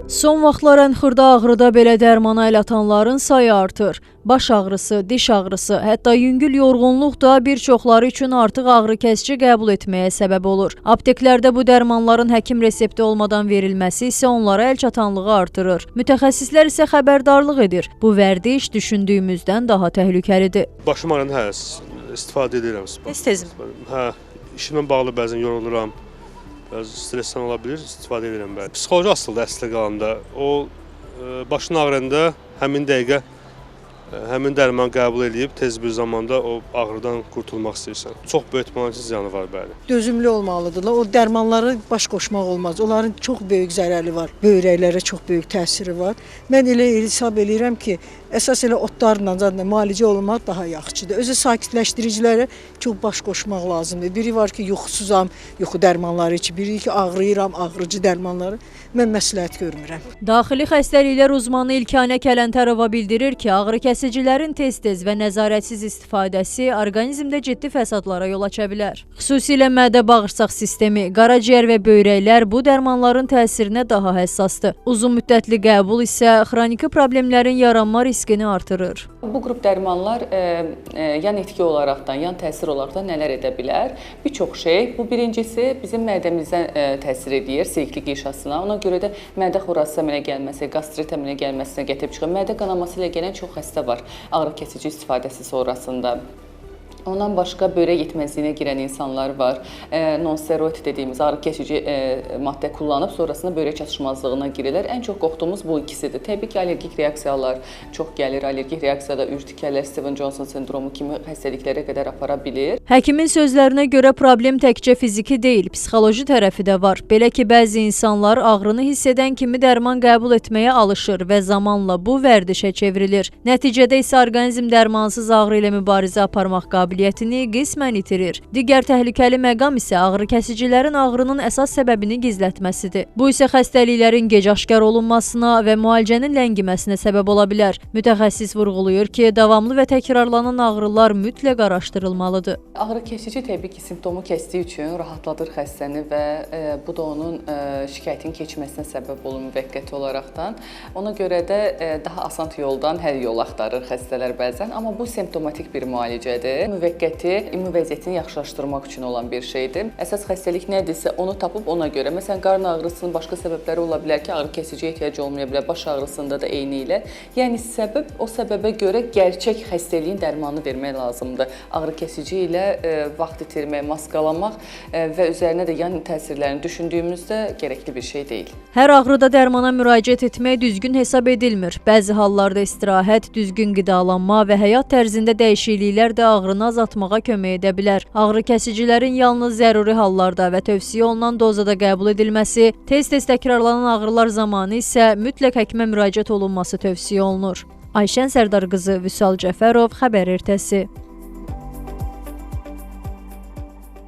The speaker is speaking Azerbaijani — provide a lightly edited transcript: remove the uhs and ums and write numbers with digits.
Son vaxtlar ən xırda ağrıda belə dərmana əl atanların sayı artır. Baş ağrısı, diş ağrısı, hətta yüngül yorğunluq da bir çoxları üçün artıq ağrı kəsici qəbul etməyə səbəb olur. Apteklərdə bu dərmanların həkim resepti olmadan verilməsi isə onlara əl çatanlığı artırır. Mütəxəssislər isə xəbərdarlıq edir. Bu vərdiş düşündüyümüzdən daha təhlükəlidir. Başım ağrıyanda hə, istifadə edirəm. Tez-tez. Hə, işimlə bağlı bəzən yoruluram. Bəzi stressdən ola bilər, istifadə edirəm bəli. Psixoloji asılıdır əsli qalanda. O başın ağrıyanda həmin dəqiqə həmin dərmanı qəbul eləyib tez bir zamanda o ağrıdan qurtulmaq istəyirsən. Çox böyük ehtimal ki, ziyanı var bəli. Dözümlü olmalıdırlar. O dərmanları baş qoşmaq olmaz. Onların çox böyük zərəri var. Böyrəklərə çox böyük təsiri var. Mən elə hesab eləyirəm ki, əsas elə otlarla zaten müalicə olunmaq daha yaxşıdır. Özü sakitləşdiricilərə çox baş qoşmaq lazımdır. Biri var ki, yuxusuzam, yuxu dərmanları içir. Biri ki, ağrıyıram, ağrıcı dərmanları. Mən məsləhət görmürəm. Daxili xəstəliklər uzmanı İlkanə Kələntərova bildirir ki, ağrı kəsicilərin tez-tez və nəzarətsiz istifadəsi orqanizmdə ciddi fəsadlara yol aça bilər. Xüsusilə mədə-bağırsaq sistemi, qaraciyər və böyrəklər bu dərmanların təsirinə daha həssasdır. Uzun müddətli qəbul isə xroniki problemlərin yaranma riskini artırır. Bu qrup dərmanlar yan etki olaraqdan, yan təsir olaraqdan nələr edə bilər? Bir çox şey. Bu birincisi bizim mədəmizə təsir edir, sirikli qişasına. Ona görə də mədə xorası əmələ gəlməsi, qastrit əmələ gəlməsinə gətirib çıxır. Mədə qanaması ilə gələn çox xəstə var ağrı kəsici istifadəsi sonrasında. Ondan başqa böyrək yetməzliyinə girən insanlar var. Non-steroid dediyimiz ağrı kəsici maddə kullanıb sonrasında böyrək çatışmazlığına girirlər. Ən çox qorxduğumuz bu ikisidir. Təbii ki, allergik reaksiyalar çox gəlir. Allergik reaksiyada ürtikələr, Steven-Johnson sendromu kimi xəstəliklərə qədər apara bilir. Həkimin sözlərinə görə problem təkcə fiziki deyil, psixoloji tərəfi də var. Belə ki, bəzi insanlar ağrını hiss edən kimi dərman qəbul etməyə alışır və zamanla bu vərdişə çevrilir. Nəticədə isə orqanizm dərmansız ağrı ilə mübarizə aparmaq qabiliyyətini qismən itirir. Digər təhlükəli məqam isə ağrı kəsicilərin ağrının əsas səbəbini gizlətməsidir. Bu isə xəstəliklərin gec aşkar olunmasına və müalicənin ləngiməsinə səbəb ola bilər. Mütəxəssis vurğulayır ki, davamlı və təkrarlanan ağrılar mütləq araşdırılmalıdır. Ağrı kəsici təbii ki, simptomu kəsdiyi üçün rahatladır xəstəni və bu da onun şikayətin keçməsinə səbəb olur müvəqqəti olaraqdan. Ona görə də daha asan yoldan hər yol axtarır xəstələr bəzən, amma bu simptomatik bir müalicədir. Müvəqqəti ümumi vəziyyətini yaxşılaşdırmaq üçün olan bir şeydir. Əsas xəstəlik nədirsə onu tapıb ona görə. Məsələn, qarın ağrısının başqa səbəbləri ola bilər ki, ağrı kəsiciyə ehtiyac olmaya bilər, baş ağrısında da eyni ilə. Yəni səbəb o səbəbə görə gerçək xəstəliyin dərmanını vermək lazımdır. Ağrı kəsici ilə vaxt itirmək, maskalamaq və üzərinə də yan təsirlərini düşündüyümüzdə gərəkli bir şey deyil. Hər ağrıda dərmana müraciət etmək düzgün hesab edilmir. Bəzi hallarda istirahət, düzgün qidalanma və həyat tərzində dəyişikliklər də ağrını azaltmağa kömək edə bilər. Ağrı kəsicilərin yalnız zəruri hallarda və tövsiyə olunan dozada qəbul edilməsi, tez-tez təkrarlanan ağrılar zamanı isə mütləq həkimə müraciət olunması tövsiyə olunur. Ayşən Sərdarqızı, Vüsal Cəfərov, Xəbər Ertəsi.